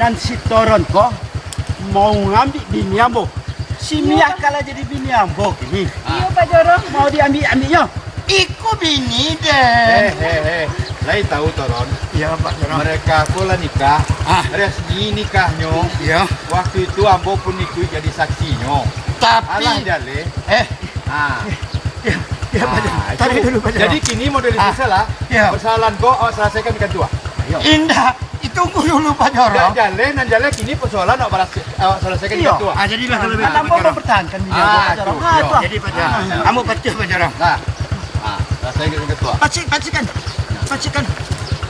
Nan si Toron ko mau ngambiak bini ambo. Si Mia kalah jadi bini ambo kini. Iyo, Pak Jorong. Mau diambiak-ambiaknyo. Iko bini den. Eh, eh, eh. Lai tahu, Toron? Iyo, Pak Jorong. Mereka ko lah nikah. Ah. Resmi nikahnyo. Iyo. Waktu itu ambo pun ikuik jadi saksinyo. Tapi Alah, Jaleh. Eh. Ah. Iyo, iyo, Pak Jorong. Ah, Tarik itu. dulu, Pak Jorong. Jadi kini model Ah. biasalah. Iyo. Persoalan ko awak selesaikan di kantua. Ayo. Indak. Tunggu dulu, Pak Jorong. Indak jaleh, nan jaleh kini persoalan awak balas-, awak selesaikan di Iyo. kantua. Ah, jadilah kalau Ah, begitu, Pak Jorong. mempertahankan diri, Ah, Pak Jorong. tu, Ah, iyo. tu. Jadi, Pak Jorong. Ah. Ambo patuh, Pak Jorong. Nah. Ah, selesaikan di kantua. Pacik, pacikan. Pacikan.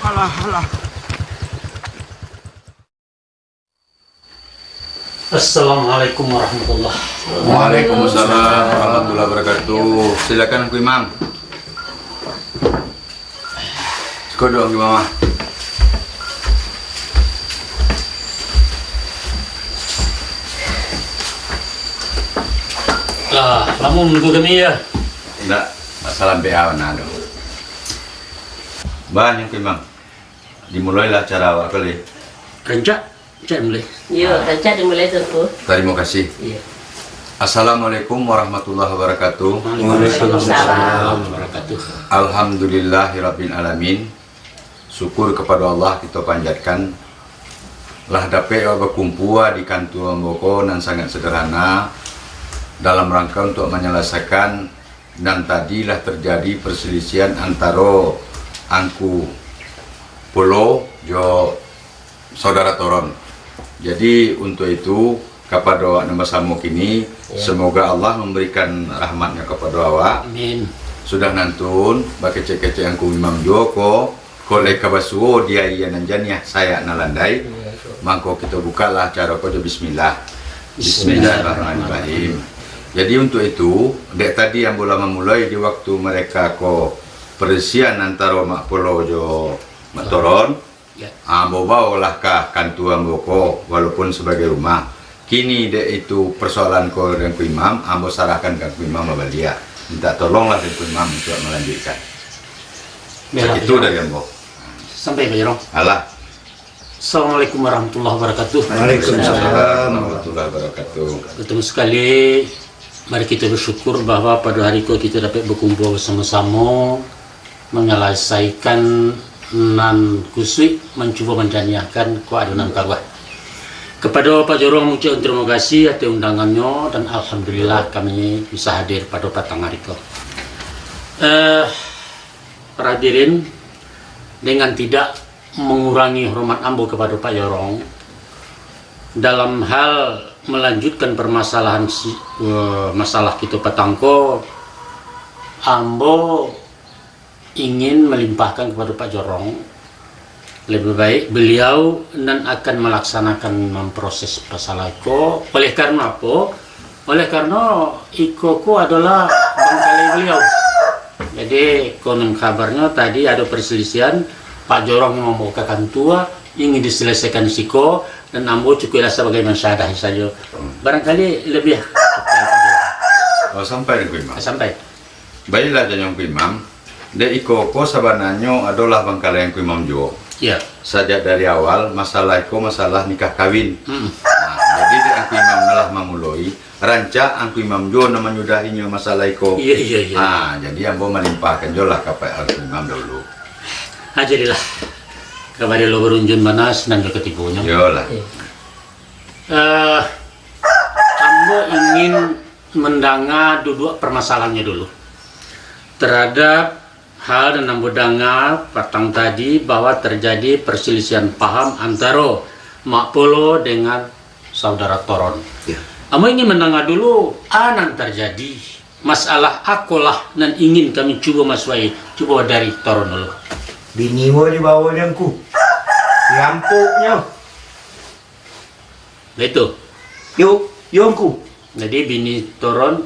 Alah, alah. Assalamualaikum warahmatullahi. Waalaikumsalam warahmatullahi wabarakatuh. Silakan, Angku Imam. Siko duduak, Angku Imam, ah. Lah, lamo manunggu kami, yo? Indak, salam P A nah, doh. Baa, Angku Imam. Dimulailah acara awak kali. Rancak, rancak dimulai. Iyo, rancak dimulai, Tuanku. Tarimo kasih. Iyo. Assalamualaikum warahmatullahi wabarakatuh. Waalaikumsalam. Waalaikumsalam warahmatullahi wabarakatuh. Alhamdulillahirabbil alamin. Syukur kapado Allah kito panjatkan, lah dapek awak bakumpua di kantua ambo ko nan sangat sederhana, dalam rangka untuak manyalasaikan nan tadi lah tarjadi parsalisiahan antaro Angku Polo jo Saudara Toron. Jadi, untuak itu, kapado awak nan basamo kini, Ya. semoga Allah mambarikan rahmat-Nyo kapado awak. Amin. Sudah nantun, bakecek-kecek Angku Imam juo ko, Kok lai ka basuo di aia nan janiah, sayak nan landai, Iya, betul. mangko kito bukalah acara ko jo bismillah. Bismillahirrahmanirrahim. Jadi, untuak itu, dek tadi ambo lah mamulai di waktu mereka ko parisian antaro Mak Polo jo Mak Toron, Ya. ambo baolah ka kantua ambo ko, walaupun sabagai rumah. Kini dek itu parsoalan ko dek Angku Imam, ambo sarahkan ka Angku Imam babaliak. Minta tolonglah dek Angku Imam untuak malanjuikkan. Baiklah, Sakitu Pak Jorong. dari ambo. Sampai, Pak Jorong. Alah. Assalamualaikum warahmatullahi wabarakatuh. Waalaikumsalam warahmatullahi wabarakatuh. Partamo sakali, mari kito basyukur bahwa pado hari ko kito dapek bakumpua basamo-samo, manyalasaikan nan kusuik, mancubo manjaniahkan kok ado nan karuah. Kapado Pak Jorong, ucapan tarimo kasih ateh undangannyo, dan alhamdulillah kami bisa hadir pado patang hari ko. Eh, para hadirin, dengan tidak mangurangi hormat ambo kapado Pak Jorong, dalam hal malanjutkan parmasalahan si, eh, masalah kito patang ko, ambo ingin malimpahkan kapado Pak Jorong, lebih baik beliau nan akan malaksanakan, mamproses masalah iko. Oleh karano apo? Oleh karano iko ko adolah bangkalai beliau. Jadi, konon kabarnyo tadi ado parsalisiahan, Pak Jorong mambawa ka kantua, ingin disalasaikan siko, dan ambo cukuiklah sabagai mansyadah sajo. Hmm. Barangkali labiah Oh, sampai, Angku Imam. Sampai. Bailah, janyo Angku Imam, dek iko ko sabananyo adolah bangkalai Angku Imam juo. Ya. Sajak dari awal, masalah iko masalah nikah kawin. Mm-mm. Nah, jadi dek Angku Imam lah mamuloi, rancak Angku Imam juo nan manyudahinyo masalah iko. Iya, iya, iya. Ah, jadi ambo malimpahkan juo lah ka Pak Angku Imam dahulu. Ah, jadilah. Kabari lo barunjun bana, sinan jo katiponyo. Iyolah. Iya. Eh, ambo ingin mandanga duduak parmasalahannyo dulu. Taradap hal nan ambo danga patang tadi, bahwa tarjadi parsalisiahan paham antaro Mak Polo dengan Saudara Toron. Ya. Ambo ingin mandanga dulu, a nan tarjadi. Masalah akolah nan ingin kami cubo masuak-i, cubo dari Toron dulu. Bini ambo dibawo dek Angku. Dirampoknyo. Baitu. Yo, yo, Angku. Jadi, bini Toron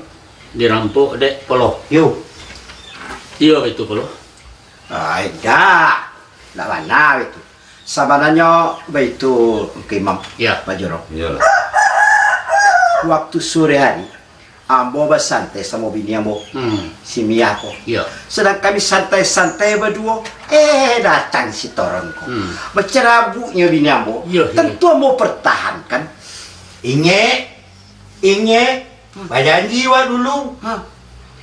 dirampok dek Polo. Yo. Iyo, baitu, Polo. Ah, indak. Indak bana baitu. Sabananyo baitu, Angku Imam, Ya. Pak Jorong. Iyolah. Waktu sore hari, ambo basantai samo bini ambo, Hmm. si Miah ko. Iyo. Sadang kami santai-santai baduo, eh, datang si Toron ko. Hmm. Bacarabuknyo bini ambo, Iyo, iyo. tantu ambo partahankan. Ingek, ingek, bajanji wak dulu. Ha.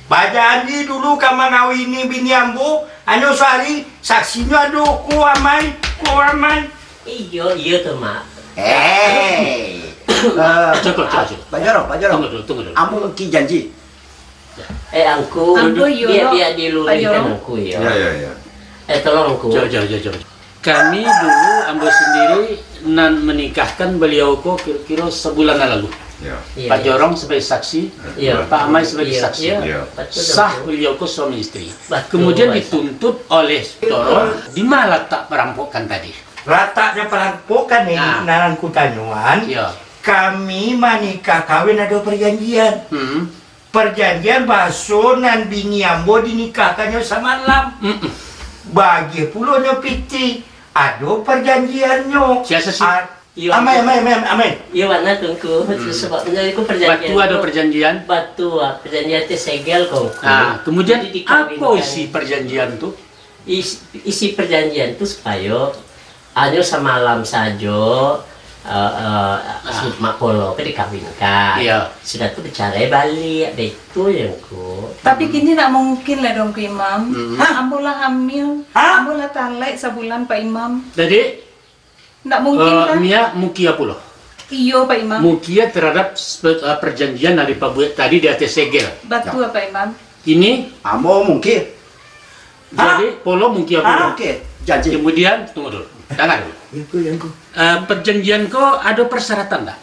Bajanji dulu ka mangawini bini ambo, anyo sahari, saksinyo ado ko amai, ko amai. Iyo, iyo tu, Mak. Hei. Eh, Cukup, cukup, cukup. Pak Jorong, Pak Jorong. Tunggu dulu, tunggu dulu. Ambo mungkin janji. Eh, Angku, Ambo iyo, biar, Lok. Pak Jorong. Angku, iyo. Ya, ya, ya. Eh, tolong, Angku. Cukup, cukup, cukup, cukup. Kami dulu, ambo sendiri nan menikahkan beliau ko kiro-kiro sabulan nan lalu. Ya. Iya, Pak iya. Jorong sebagai saksi, Iya. Pak Amai sebagai Iya, saksi. Iya. Iya. Betul, Sah betul. Beliau ko suami isteri. Betul, Kemudian Pak. Dituntut oleh Jorong, di mana latak perampokan tadi? Lataknyo perampokan ni, Nah. nan kutanyoan, Iya. kami manikah kawin ado perjanjian. Hmm. Parjanjian baso nan bini ambo dinikahkannyo samalam. Mm-mm. Bagiah pulo nyo pitih, ado parjanjiannyo. Sia sasi? A-, Iyo, amai, Angku. Amai, amai, amai. Iyo, bana tu, Angku. Hmm. Sababnyo itu parjanjian Batua ado tu. Parjanjian? Batua, ah, parjanjian tesegel ko, Angku. Ah, kemudian Jadi dikawinkan. Apo isi parjanjian tu? Is-, isi parjanjian tu supayo hanyo samalam sajo, eh, eh, Ah. si Mak Polo ko dikawinkan. Iya. Sudah tu bacarai baliak, baitu yo, Angku. Tapi Hmm. kini ndak mungkin lah dong, Angku Imam. Hmm. Hah? Ambo lah hamil. Hah? Ambo lah talaik sabulan, Pak Imam. Jadi, Ndak mungkin, eh, kan? Mia mukia pulo. Iyo, Pak Imam. Mukia terhadap spe-, eh, perjanjian nan dipabuek tadi di ateh segel. Batua, Ya. Pak Imam. Kini Ambo mungkin. Jadi, Hah? Polo mungkin apa? Hah? Oke, janji. Kemudian, tunggu dulu. Dengar dulu. Ya, Angku, ya, Angku. Eh, perjanjian ko ado persyaratan ndak?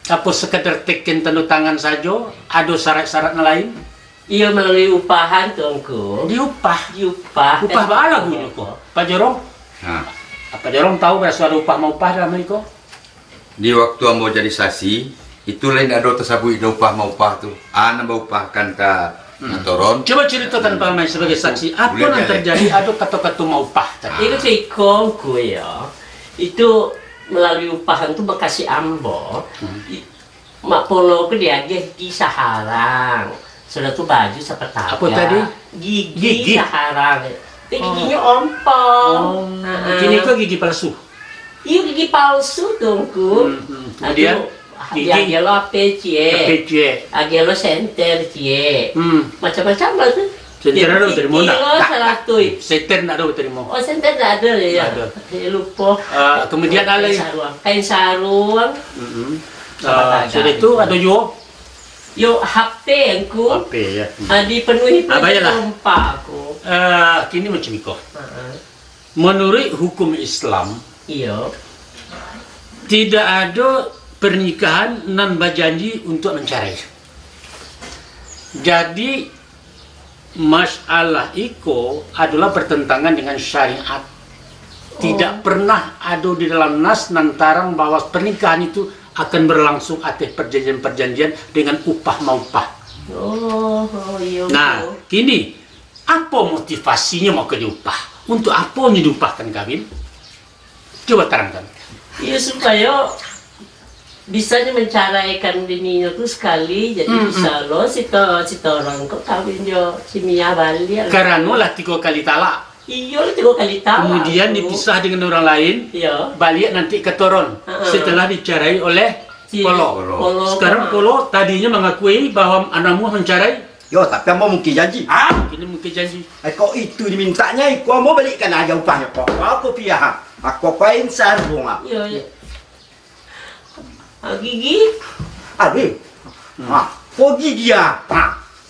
Apo sekadar teken tanda tangan sajo, ado syarat-syarat nan lain? Iyo, melalui upahan tu, Angku. Diupah? Diupah. Upah baa lagunyo ko? Pak Jorong? Ha. Pak Jorong tahu baraso ado upah maupah dalam iko? Di waktu ambo jadi saksi, itu lain ado tasabuik do upah maupah tu. A nan baupahkan ka Hmm. natoron. Cubo caritokan, Pak Amai, sebagai saksi, apo Buliah nan jadi. Terjadi ado kato-kato maupah tadi? Itu ciko, Angku, yo. Itu melalui upahan tu bakasi ambo. Hmm. I-, Mak Polo ko diagiah gigi saharang. Sudah tu baju sapatapia. Apo tadi? Gigi Gigi? Saharang. Itu Oh. giginyo ompong. Oh. Ha-ha. Kini ko gigi palsu? Iyo, gigi palsu tu, Angku. Hmm, hmm. Kemudian, Aduh, gigi? Diagiah lo ape, ciek? Ape, ciek? Agiah lo senter, ciek. Hmm. Macam-macam lah tu. Senter ado tarimo ndak? Kilo saratuih. Senter ndak ado tarimo. Oh, senter ndak ado, ya? Ndak ado. Ya, lupo. Ah, kemudian Kain alai? Saruang. Kain saruang. Mm-mm. Sabatagak. Ah, sudah itu ado juo? Yo, H P, Angku. H P, ya. Hmm. Ah, dipenuhi Ah, baiklah. Pompa, Angku. Ah, kini macam iko. Ha-ha. Menurut hukum Islam, Iyo. tidak ado pernikahan nan bajanji untuk mencerai. Jadi, masalah iko adalah bertentangan dengan syariat. Tidak Oh. pernah ado di dalam nas nan tarang bahwa pernikahan itu akan berlangsung ateh perjanjian-perjanjian dengan upah maupah. Oh, oh, iyo, Nah, betul. kini, apo motivasinyo mako diupah? Untuk apo nyo diupahkan kawin? Cubo tarangkan. Iyo, supayo bisanyo mancaraikan bininyo tu sakali, jadi Hmm, hmm. bisa lo si to-, si Toron ko kawin jo si Mia baliak. Karano lah tigo kali talak. Iyo, lah tigo kali talak Kemudian tu. dipisah dengan orang lain, Iyo. baliak nanti ka Toron, Ha-ha. setelah dicarai oleh Si Polo. Polo. Sekarang Polo tadinyo mangakui bahwa Anamuah mancarai. Yo, tapi ambo mungkin janji. Ah, kini mungkin janji. Eh, kok itu dimintaknyo, iko ambo balikkan aja upahnyo. Kok, kok kopiah, ha? Ako kain sarung, ha? Iyo, iyo. Ah, gigi. Aduh. Hmm. Ha, kok gigi, ha? Ha,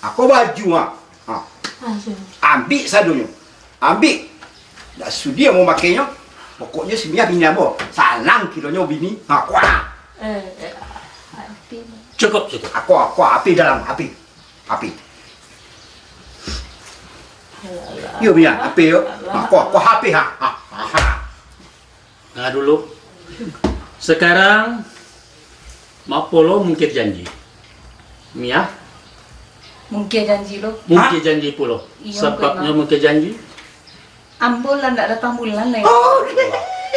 ako baju, ha? Ha. Ah, iyo. Ambiak sadonyo. Ambiak. Ndak sudi ambo mamakai nyo. Pokoknyo si Mia bini ambo. Sanang kironyo bini. Ha, kuah. Eh, eh, api. Cukup, cukup. Ako, ako, api dalam, api. Api. Alah, Yo, Mia, api yo. Alah, Ako, ako, api, ha, ha, ha, ha. Nah, dulu. Sekarang, Mak Polo mungkir janji. Mia? Mungkir janji lo. Mungkir Hah? janji pulo. Iyo, Sababnyo Bang. mungkir janji? Ambo lah ndak datang bulan lai. Oh,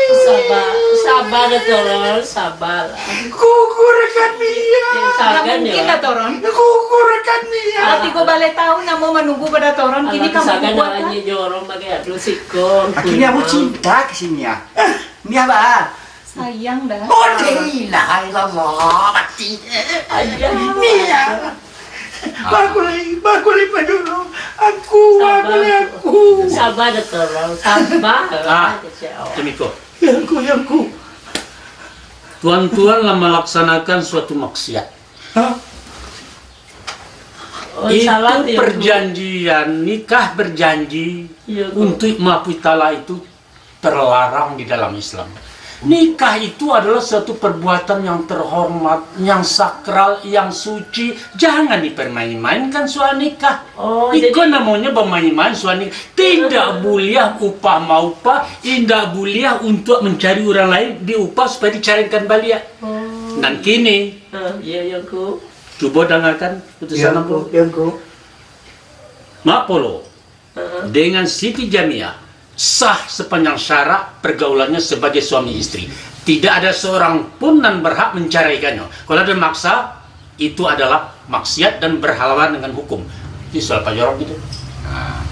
Saba, saba dah tolong, saba lah. Gugurkan Mia. Eh, Ndak sagan mungkin yo. dah, Toron. Gugurkan Mia. Lah tigo baleh tahun ambo manunggu pado Toron, kini Alah, kamu sagan buat, awaknyo kan? jorong bagai adu siko. Akhirnya ambo Aduh. cinta ka si Mia. Mia ba? Sayang dah. Oh, la ilaha illallah, mati. Ayah. Mia. Bagus lai, bagus lai, Pak Joro. Aku, bagus lai aku. Sabar, Dato Tolong. Sabar. Ah, Masya Allah. Kimiko. Ya, Angku, ya, Angku. Tuan-tuan lah melaksanakan suatu maksiat. Hah? Oh, itu salah tu, ya, Angku. Perjanjian, nikah berjanji, ya, Angku, untuk mapuih talak itu terlarang di dalam Islam. Nikah itu adalah suatu perbuatan yang terhormat, yang sakral, yang suci. Jangan dipermain-mainkan soal nikah. Oh, iko jadi namonyo bamain-main soal nikah. Tidak buliah upah maupah, indak buliah untuk mencari urang lain diupah supaya dicaraikan baliak. Oh. Nan kini, ah, iya, iya, Angku, cubo dangakan putusan ambo. Iya, Angku. Mak Polo, dengan Siti Jamiah sah sepanjang syarak pergaulannya sebagai suami istri. Tidak ada seorang pun nan berhak mencairaikannyo. Kalau ada maksa, itu adalah maksiat dan berhalangan dengan hukum. Itu soal Pak Jorok gitu. Nah,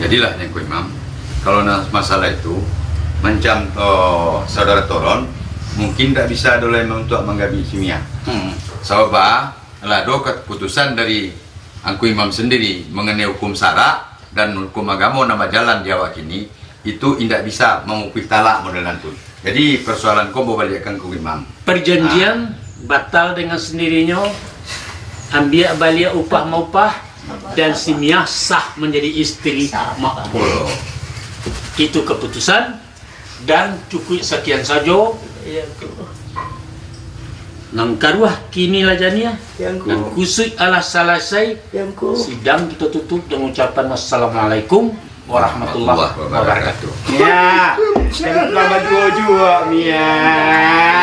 jadilah, Angku Imam, kalau na-, masalah itu, macam, oh, Saudara Tolong, mungkin ndak bisa doh lai untuk manggabuik si Miah. Hmm. Sabab, lah, ado keputusan dari Angku Imam sendiri mengenai hukum syarak dan hukum agamo nan bajalan di awak kini, itu indak bisa mamupuih talak model nan tu. Jadi, persoalan ko babaliak ka Angku Imam. Perjanjian batal dengan sendirinya, ambiak baliak upah maupah, dan si Miah sah menjadi istri Mak Polo. Itu keputusan. Dan cukuik sakian sajo. Iya, Angku. Nan karuah kini lah janiah. Iya, Angku. Nan kusuik alah salasai. Iya, Angku. Sidang kito tutup dengan ucapan wassalamualaikum warahmatullahi wabarakatuh. Ya, dan selamat juo, Miah.